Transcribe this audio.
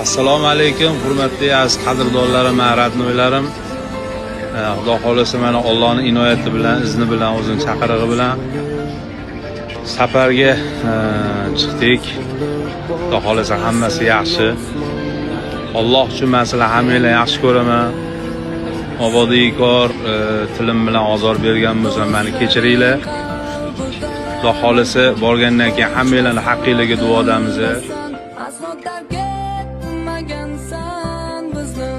Assalomu alaykum, hurmatli aziz qadrdonlarim, родной larim. Xudo xohlasa, mana Allohning inoyati bilan, izni bilan, o'zini chaqirig'i bilan safarga chiqdik. Xudo xohlasa, hammasi yaxshi. Alloh uchun man sizlar hammanglarni yaxshi ko'raman. Mabodo bekor tilim bilan ozor bergan bo'lsam, meni kechiringlar. Xudo xohlasa, borgandan keyin hammanglarni haqqinglarga duodamiz. Aslo tark etmagansan bizni.